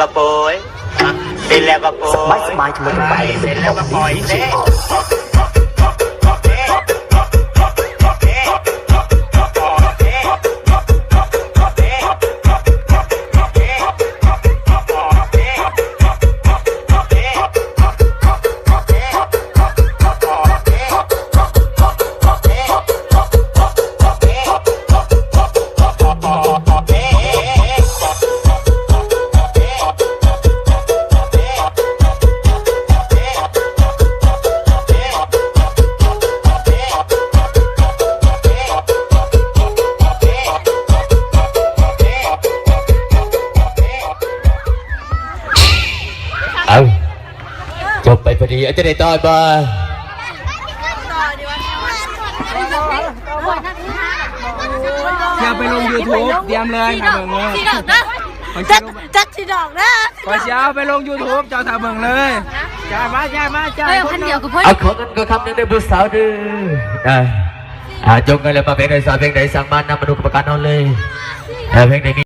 ກະໂປຍ ເສັດແລ້ວກະໂປຍ ສະບາຍໆ ໄປ ເສັດແລ້ວກະປ່ອຍເດ້. ເອົາ ຈົບໄປພໍດີ ເອົາ ຈະໄດ້ຕໍ່ບໍ່? ຊິເອົາໄປລົງຢູທູບ ຕຽມເລີຍ ຖ້າເບິ່ງເລີຍ ຊິດອກເດີ ຈັກ ຈັກຊິດອກເດີ ຂ້ອຍຊິເອົາໄປລົງຢູທູບ ເຈົ້າຖ້າເບິ່ງເລີຍ ຈ່າຍມາ ຈ່າຍມາ ຈ່າຍ ເອີ ພັນດຽວກໍພໍ ເອົາ ຂໍເງິນກໍຄຳໜຶ່ງເດີຜູ້ສາວເດີ ໄດ້ ອ່າ ຈົບກັນແລ້ວ ມາເພງໃດສາວ ເພງໃດສັ່ງມານຳມາດູກຳມະການເຮົາເລີຍ ເອີ ເພງໃດມີ